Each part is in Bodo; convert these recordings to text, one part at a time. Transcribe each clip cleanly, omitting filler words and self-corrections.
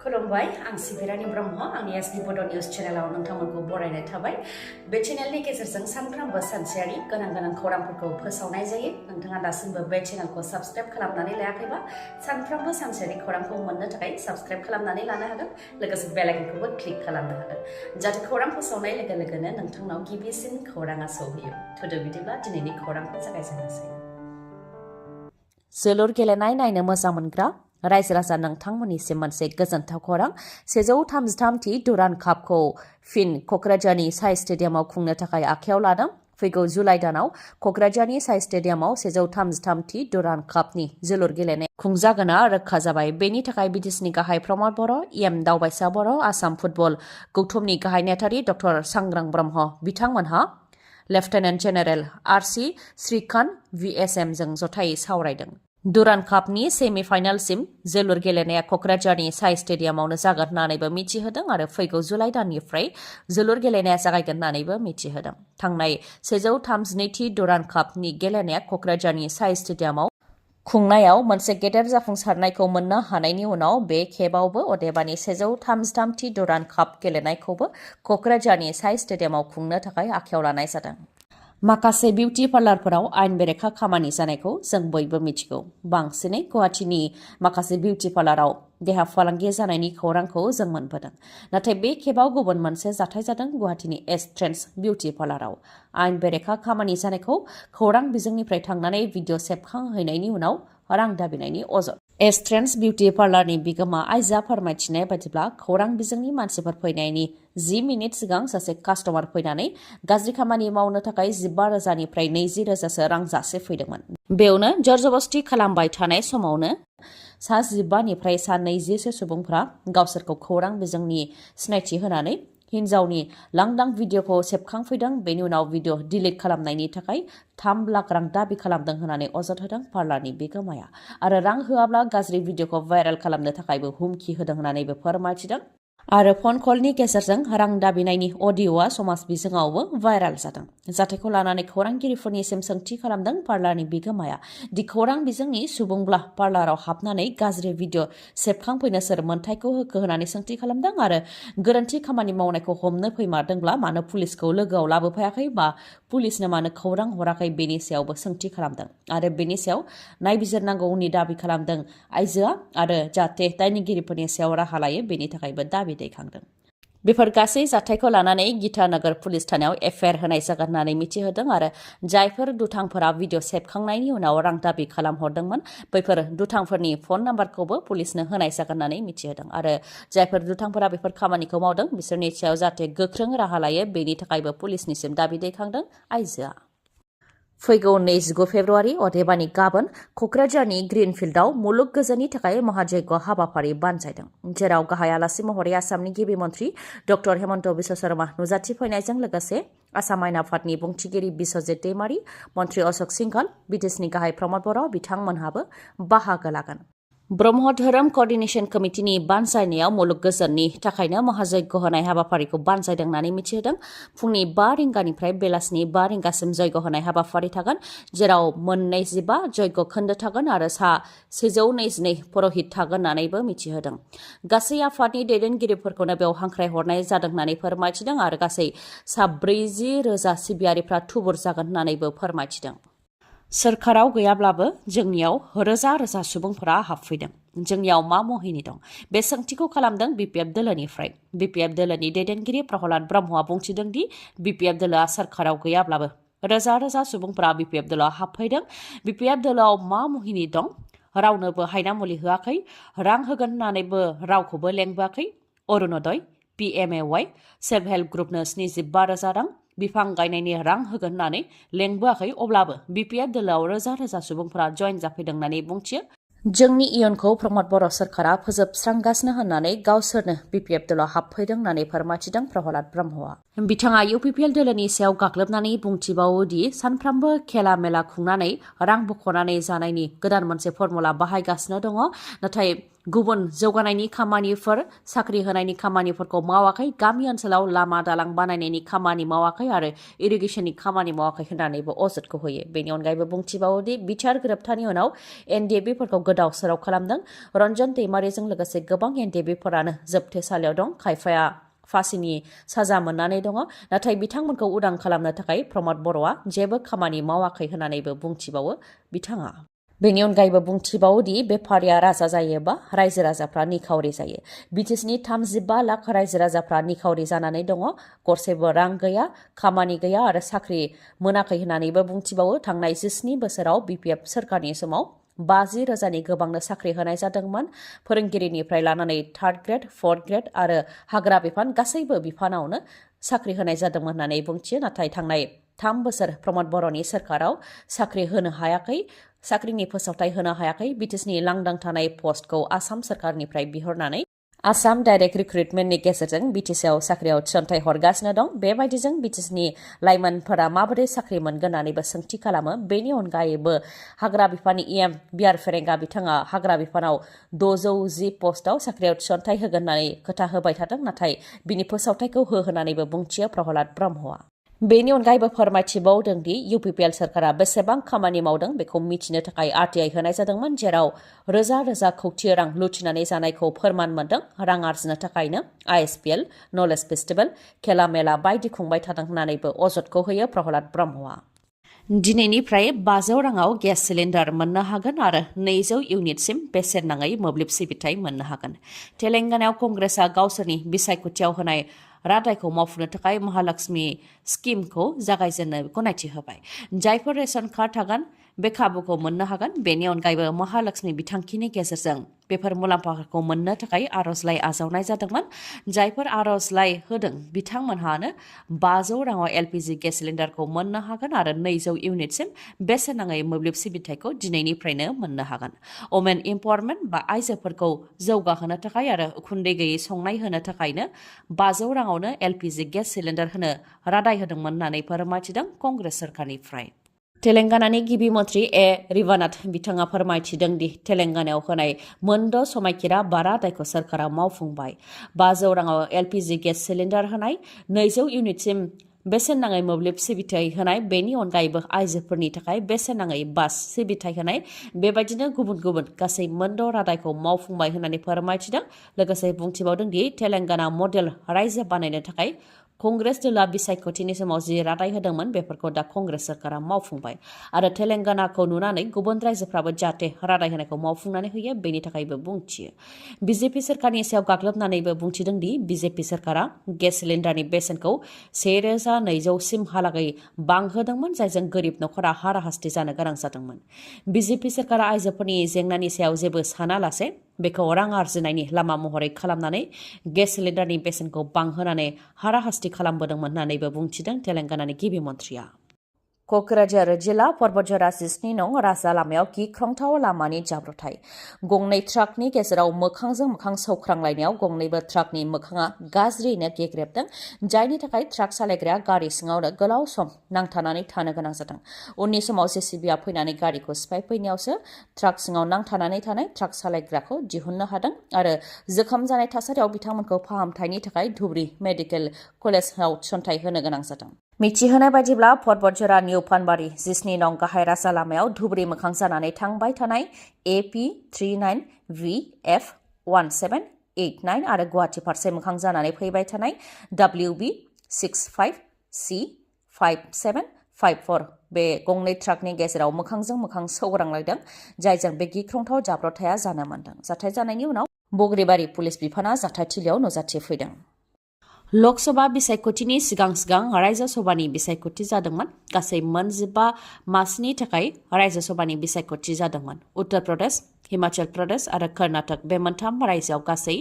खुलुमबाय आं सिबिरानि ब्रह्म आंनि एसनि बड' निउज चेनेलाव नोंथांमोनखौ बरायनाय थाबाय बे चेनेलनि गेजेरजों सानफ्रोमबो सानसेयारि गोनां खौरांफोरखौ फोसावनाय जायो नोंथाङा दासिमबो बे चेनेलखौ साबस्क्राइब खालामनानै लायाखैबा सानफ्रोमबो सानसेयारि खौरांखौ मोननो थाखाय साबस्क्राइब खालामनानै लानो हागोन लोगोसे बेल आइकनखौबो क्लिक खालामनो हागोन जाहाथे खौरां फोसावनाय लोगो लोगोनो नोंथांनाव गिबिसिन खौराङा सौहैयो थुदो बिदिब्ला दिनैनि खौरांखौ जागायजेननोसै जोलुर गेलेनाय नायनो मोजां मोनग्रा रायजो राजा नोंथांमोननिसिम मोनसे गोजोनथाव खौरां 133थि डुरान्ड कापखौ फिन क'क्राझारनि साइ स्टेडियामाव खुंनो थाखाय आखायाव लादों फैगौ जुलाइ दानाव क'क्राझारनि साइ स्टेडियामाव 133थि डुरान्ड कापनि जोलुर गेलेनाय खुंजागोना रोखा जाबाय बेनि थाखाय बिटिसिनि गाहाय प्रमद बर' इएम दावबायसा बर' आसाम फुटबल गौथुमनि गाहाय नेहाथारि डक्टर सांग्रां ब्रह्म बिथांमोनहा लेफ्टेनेन्ट जेनेरेल आरसि श्रीकान्त VSM जों जथायै सावरायदों डुरान्ड कापनि सेमि फाइनालसिम जोलुर गेलेनाया क'क्राझारनि साइ स्टेडियामावनो जागोन होननानैबो मिथिहोदों आरो फैगौ जुलाइ दाननिफ्राय जोलुर गेलेनाया जागायगोन होननानैबो मिथिहोदों थांनाय 132थि डुरान्ड कापनि गेलेनाया क'क्राझारनि साइ स्टेडियामाव खुंनायाव मोनसे गेदेर जाफुंसारनायखौ मोननो हानायनि उनाव बे खेबावबो अदेबानि 133थि डुरान्ड काप गेलेनायखौबो क'क्राझारनि साइ स्टेडियामाव खुंनो थाखाय आखायाव लानाय जादों माखासे बिउटि पार्लारफोराव आयेन बेरेखा खामानि जानायखौ जों बयबो मिथिगौ बांसिनै गुवाहाटीनि माखासे बिउटि पार्लाराव देहा फालांगि जानायनि खौरांखौ जों मोनबोदों नाथाय बे खेबाव गुबुन मोनसे जाथाय जादों गुवाहाटीनि एस्ट्रेन्स बिउटि पार्लाराव आयेन बेरेखा खामानि जानायखौ खौरां बिजोंनिफ्राय थांनानै भिडिअ सेबखांहैनायनि उनाव रां दाबिनायनि अजद एस्ट्रेन्स बिउटि पार्लारनि बिगोमा आइजा फोरमायथिनाय बायदिब्ला खौरां बिजोंनि मानसिफोर फैनायनि 10 मिनिट सिगां सासे कास्टमार फैनानै गाज्रि खामानि मावनो थाखाय 15,000निफ्राय 20,000सो रां जासे फैदोंमोन बेयावनो जरजबस्ति खालामबाय थानाय समावनो सा 15निफ्राय सा 20सो सुबुंफ्रा गावसोरखौ खौरां बिजोंनि सिनायथि होनानै हिन्जावनि लांदां भिडिअखौ सेबखांफैदों बेनि उनाव भिडिअ डिलिट खालामनायनि थाखाय 3 लाख रां दाबि खालामदों होननानै अजद होदों पार्लारनि बिगोमाया आरो रां होआब्ला गाज्रि भिडिअखौ भाइरेल खालामनो थाखायबो हुमखि होदों होननानैबो फोरमायथिदों आरो फन कलनि गेजेरजों रां दाबिनायनि अडिअ'आ समाज बिजोङावबो भाइरेल जादों जाथायखौ लानानै खौरांगिरिफोरनिसिम सोंथि खालामदों पार्लारनि बिगोमाया दि खौरां बिजोंनि सुबुंब्ला पार्लाराव हाबनानै गाज्रि भिडिअ सेबखांफैनो सोर मोन्थायखौ होखो होननानै सोंथि खालामदों आरो गोरोन्थि खामानि मावनायखौ हमनो फैमारदोंब्ला मानो पुलिसखौ लोगोआव लाबोफायाखै बा पुलिसनो मानो खौरां हराखै बेनि सायावबो सोंथि खालामदों आरो बेनि सायाव नायबिजिरनांगौनि दाबि खालामदों आइजोआ आरो जाहाथे दायनिगिरिफोरनि सायाव राहा लायो बेनि थाखायबो दाबि दैखांदों बेफोर गासै जाथायखौ लानानै गीतानगर पुलिस थानायाव एफआइआर होनाय जागोन होननानै मिथिहोदों आरो जायफोर दुथांफोरा भिडिअ सेबखांनायनि उनाव रां दाबि खालामहरदोंमोन बैफोर दुथांफोरनि फन नाम्बारखौबो पुलिसनो होनाय जागोन होननानै मिथिहोदों आरो जायफोर दुथांफोरा बेफोर खामानिखौ मावदों बिसोरनि सायाव जाहाथे गोख्रों राहा लायो बेनि थाखायबो पुलिसनिसिम दाबि दैखांदों आइजोआ फैगौ 29 फेब्रुवारि अदेबानि गाबोन क'क्राझारनि ग्रिनफिल्डआव मुलुग गोजोननि थाखाय महायज्ञ हाबाफारि बानजायदों जेराव गाहाय आलासि महरै आसामनि गिबि मन्थ्रि डक्टर हेमन्त बिश्व शर्मा नुजाथिफैनायजों लोगोसे आसाम आयेन आफादनि बुंथिगिरि बिश्वजित दैमारी मन्थ्रि अशोक सिंघल बिटिसिनि गाहाय प्रमद बर' बिथांमोनहाबो बाहागो लागोन ब्रह्म धोरोम क'र्डिनेशन कमिटिनि बानजायनायाव मुलुग गोजोननि थाखायनो महायज्ञ होनाय हाबाफारिखौ बानजायदों होननानै मिथिहोदों फुंनि 5 रिंगानिफ्राय बेलासिनि 5 रिंगासिम जयग होनाय हाबाफारि थागोन जेराव 25 जयग खोन्दो थागोन आरो सा 122 पुरहित थागोन होननानैबो मिथिहोदों गासै आफादनि दैदेनगिरिफोरखौनो बेयाव हांख्रायहरनाय जादों होननानै फोरमायथिदों आरो गासै सा 40,000 सिबियारिफ्रा थुबुर जागोन होननानैबो फोरमायथिदों सोरखाराव गैयाब्लाबो जोंनियाव रोजा रोजा सुबुंफोरा हाबफैदों जोंनियाव मा महिनी दं बे सोंथिखौ खालामदों बिपिएफ दोलोनिफ्राय बिपिएफ दोलोनि दैदेनगिरि प्रहलाद ब्रह्मआ बुंथिदों दि बिपिएफ दोलोआ सोरखाराव गैयाब्लाबो रोजा रोजा सुबुंफोरा बिपिएफ दोलोआव हाबफैदों बिपिएफ दोलोआव मा महिनी दं रावनोबो हायना मुलि होआखै रां होगोन होननानैबो रावखौबो लेंबोआखै अरुणोदय PMAY सेल्फ हेल्प ग्रुपनो 75,000 रां बिफां गायनायनि रां होगोन होननानै लेंबोआखै अब्लाबो बिपिएफ दोलोआव रोजा रोजा सुबुंफोरा जयेन जाफैदों होननानै बुंथियो जोंनि इयुनखौ प्रमद बर' सोरखारा फोजोबस्रांगासिनो होननानै गावसोरनो बिपिएफ दोलोआव हाबफैदों होननानै फोरमायथिदों प्रहलाद ब्रह्मआ बिथाङा इउपिपिएल दोलोनि सायाव गाग्लोबनानै बुंथिबावोदि सानफ्रामबो खेला मेला खुंनानै रां बख'नानै जानायनि गोदान मोनसे फर्मुला बाहायगासिनो दङ नाथाय गुबुन जौगानायनि खामानिफोर साख्रि होनायनि खामानिफोरखौ मावाखै गामि ओनसोलाव लामा दालां बानायनायनि खामानि मावाखै आरो इरिगेसननि खामानि मावाखै होननानैबो अजदखौ होयो। बेनि अनगायैबो बुंथिबावोदि बिटिआर गोरोबथानि उनाव एनडिएफबिफोरखौ गोदाव सोराव खालामदों। रन्जन दैमारिजों लोगोसे गोबां एनडिएफबिफोरानो जोबथेसालियाव दं। खायफाया फासिनि साजा मोननानै दङ। नाथाय बिथांमोनखौ उदां खालामनो थाखाय प्रमद बर'आ जेबो खामानि मावाखै होननानैबो बुंथिबावो बिथाङा। बेनि अनगायैबो बुंथिबावोदि बेफारिया राजा जायोबा रायजो राजाफ्रा निखावरि जायो। बिटिसिनि 35 लाख रायजो राजाफ्रा निखावरि जानानै दङ। गरसेबो रां गैया, खामानि गैया आरो साख्रि मोनाखै होननानैबो बुंथिबावो। थांनाय 17 बोसोराव बिपिएफ सोरखारनि समाव 50,000नि गोबांनो साख्रि होनाय जादोंमोन। फोरोंगिरिनिफ्राय लानानै 3rd ग्रेड, 4th ग्रेड आरो हाग्रा बिफान गासैबो बिफानावनो साख्रि होनाय जादोंमोन होननानै बुंथियो। नाथाय थांनाय 3 बोसोर प्रमद बर'नि सोरखाराव साख्रि होनो हायाखै, साख्रिनि फोसावथाय होनो हायाखै। बिटिसिनि लांदां थानाय पस्टखौ आसाम सोरखारनिफ्राय बिहरनानै आसाम डाइरेक्ट रिक्रुटमेन्टनि गेजेरजों बिटिसिआव साख्रियाव थिसनथाइ हरगासिनो दं। बेबायदिजों बिटिसिनि लाइमोनफोरा माबोरै साख्रि मोनगोन होननानैबो सोंथि खालामो। बेनि अनगायैबो हाग्रा बिफाननि इएम बिआर फेरेंगा बिथाङा हाग्रा बिफानाव 610 पस्टआव साख्रियाव थिसनथाइ होगोन होननानै खोथा होबाय थादों। नाथाय बिनि फोसावथायखौ होनानैबो बुंथियो प्रहलाद ब्रह्मआ। बेनि अनगायैबो फोरमायथिबावदों दि इउपिपिएल सोरखारा बेसेबां खामानि मावदों बेखौ मिथिनो थाखाय आरटिआइ होनाय जादोंमोन, जेराव रोजा रोजा खौथि रां लुथिनानै जानायखौ फोरमान मोनदों। रां आरजिनो थाखायनो आइएसपिएल, नलेज फेस्टिभेल, खेला मेला बायदि खुंबाय थादों होननानैबो अजदखौ होयो प्रहलाद ब्रह्मआ। दिनैनिफ्राय 500 राङाव गेस सिलिन्डार मोननो हागोन आरो 200 इउनिटसिम बेसेन नाङै मोब्लिब सिबिथाय मोननो हागोन। तेलेंगानायाव कंग्रेसआ गावसोरनि बिसायख'थियाव होनाय रादायखौ मावफुंनो थाखाय महालक्ष्मी स्किमखौ जागायजेननो गनायथि होबाय। जायफोर रेशन कार्ड थागोन बे खाबुखौ मोननो हागोन। बेनि अनगायैबो महालक्ष्मी बिथांखिनि गेजेरजों बेफोर मुलाम्फाफोरखौ मोननो थाखाय आर'जलाइ आजावनाय जादोंमोन। जायफोर आर'जलाइ होदों बिथांमोनहानो 500 राङाव एलपिजि गेस सिलिन्डारखौ मोननो हागोन आरो 200 इउनिटसिम बेसेन नाङै मोब्लिब सिबिथायखौ दिनैनिफ्रायनो मोननो हागोन। वमेन इम्पावारमेन्ट बा आइजोफोरखौ जौगाहोनो थाखाय आरो उखुन्दै गैयै संनाय होनो थाखायनो 500 राङावनो एलपिजि गेस सिलिन्डार होनो रादाय होदोंमोन होननानै फोरमायथिदों कंग्रेस सोरखारनिफ्राय। तेलेंगानानि गिबि मन्थ्रि रिभानाथ बिथाङा फोरमायथिदों दि तेलेंगानायाव होनाय मोनद' समायखिरा रादायखौ सोरखारा मावफुंबाय। 500 राङाव एलपिजि गेस सिलिन्डार होनाय, 200 इउनिटसिम बेसेन नाङै मोब्लिब सिबिथाय होनाय, बेनि अनगायैबो आइजोफोरनि थाखाय बेसेन नाङै बास सिबिथाय होनाय, बेबायदिनो गुबुन गुबुन गासै मोनद' रादायखौ मावफुंबाय होननानै फोरमायथिदों। लोगोसे बुंथिबावदों दि तेलेंगाना मडेल रायजो बानायनो थाखाय कंग्रेस दोला बिसायख'थिनि समाव जि रादाय होदोंमोन बेफोरखौ दा कंग्रेस सोरखारा मावफुंबाय आरो तेलेंगानाखौ नुनानै गुबुन रायजोफ्राबो जाहाथे रादाय होनायखौ मावफुंनानै होयो बेनि थाखायबो बुंथियो। बिजेपि सोरखारनि सायाव गाग्लोबनानैबो बुंथिदों दि बिजेपि सोरखारा गेस सिलिन्डारनि बेसेनखौ 1,200 सिमहालागै बांहोदोंमोन, जायजों गोरिब नखरा हाराहास्ति जानो गोनां जादोंमोन। बिजेपि सोरखारा आइजोफोरनि जेंनानि सायाव जेबो सानालासे बेखौ रां आरजिनायनि लामा महरै खालामनानै गेस सिलिन्डारनि बेसेनखौ बांहोनानै हाराहास्ति खालामबोदोंमोन होननानैबो बुंथिदों तेलेंगानानि गिबि मन्थ्रिया। क'क्राझार जिल्ला पर्बतझरा 19 नं राजा लामायाव गिख्रंथाव लामानि जाब्रबथाय। गंनै ट्राकनि गेजेराव मोखांजों मोखां सौख्रांलायनायाव गंनैबो ट्राकनि मोखाङा गाज्रियैनो गेग्रेबदों, जायनि थाखाय ट्राक सालायग्राया गारि सिङावनो गोलाव सम नांथानानै थानो गोनां जादों। उननि समाव जेसिबिआ फैनानै गारिखौ सिफायफैनायावसो ट्राक सिङाव नांथानानै थानाय ट्राक सालायग्राखौ दिहुननो हादों आरो जोखोम जानाय थासारियाव बिथांमोनखौ फाहामथायनि थाखाय धुबरी मेडिकेल कलेजाव थिसनथाय होनो गोनां जादों। मिथिहोनाय बायदिब्ला पर्बतझरा निउ पानबारि 19 नं गाहाय राजा लामायाव धुबरी मोखां जानानै थांबाय थानाय AP39VF1789 आरो गुवाहाटी फारसे मोखां जानानै फैबाय थानाय WB65C5754 बे गंनै ट्राकनि गेजेराव मोखांजों मोखां सौग्रांलायदों, जायजों बे गिख्रंथाव जाब्रबथाया जानो मोनदों। जाथाय जानायनि उनाव बग्रिबारि पुलिस बिफाना जाथायथिलियाव नुजाथिफैदों। लकसभा बिसायख'थिनि सिगां सिगां रायजो सभानि बिसायख'थि जादोंमोन। गासै 15 मासनि थाखाय रायजो सभानि बिसायख'थि जादोंमोन। उत्तर प्रदेश, हिमाचल प्रदेश आरो कर्नाटक बे मोनथाम रायजोआव गासै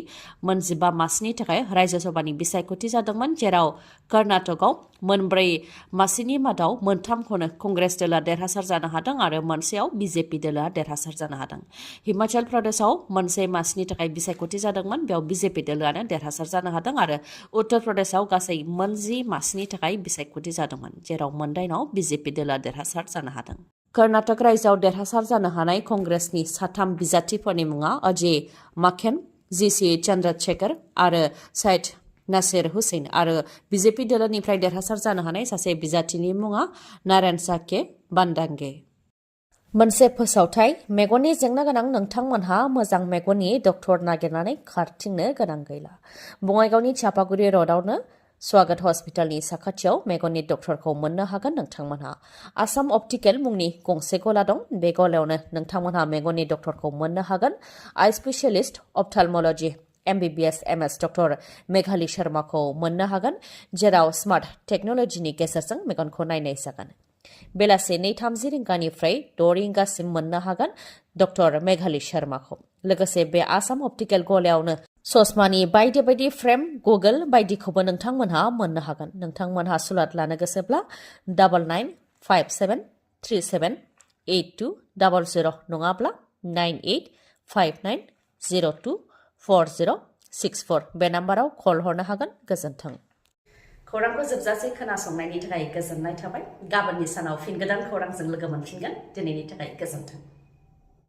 15 मासनि थाखाय रायजो सभानि बिसायख'थि जादोंमोन, जेराव कर्नाटकआव 4 मासिनि मादाव 3खौनो कंग्रेस दोला देरहासार जानो हादों आरो मोनसेयाव बिजेपि दोला देरहासार जानो हादों। हिमाचल प्रदेशआव 1 मासनि थाखाय बिसायख'थि जादोंमोन, बेयाव बिजेपि दोलानो देरहासार जानो हादों आरो उत्तर प्रदेशआव गासै 10 मासनि थाखाय बिसायख'थि जादोंमोन, जेराव 9आव बिजेपि दोला देरहासार जानो हादों। कर्नाटक रायजोआव देरहासार जानो हानाय कंग्रेसनि साथाम बिजाथिफोरनि मुङा अजय माखेन, जीसी चंद्रशेखर आरो सैयद नासिर हुसैन आरो बीजेपी दोलोनिफ्राय देरहासार जानो हानाय सासे बिजाथिनि मुङा नारायण साके बान्दांगे। मोनसे फोसावथाय मेगननि जेंना गोनां नोंथांमोनहा मोजां मेगननि डक्टर नागिरनानै खारथिंनो गोनां गैला। बङाइगावनि चापागुरि र'डआवनो स्वागत हस्पिटालनि साखाथियाव मेगननि डक्टरखौ मोननो हागोन नोंथांमोनहा। आसाम अप्टिकेल मुंनि गंसे गला दं। बे गलायावनो नोंथांमोनहा मेगननि डक्टरखौ मोननो हागोन। Eye specialist ophthalmology MBBS MS doctor Meghali शर्माखौ मोननो हागोन, जेराव स्मार्ट टेक्न'लजिनि गेजेरजों मेगनखौ नायनाय जागोन। बेलासि 2:30 रिंगानिफ्राय 6 रिंगासिम मोननो हागोन डक्टर मेघाली शर्माखौ। लोगोसे बे आसाम अप्टिकेल गलायावनो ससमानि बायदि बायदि फ्रेम, गगल बायदिखौबो नोंथांमोनहा मोननो हागोन। नोंथांमोनहा सुलाद लानो गोसोब्ला 9957378200 नङाब्ला 9859024064 बे नाम्बाराव कल हरनो हागोन। गोजोन्थों। खौरांखौ जोबजासे खोनासंनायनि थाखाय गोजोननाय थाबाय। गाबोननि सानाव फिन गोदान खौरांजों लोगो मोनफिनगोन। दिनैनि थाखाय गोजोन्थों।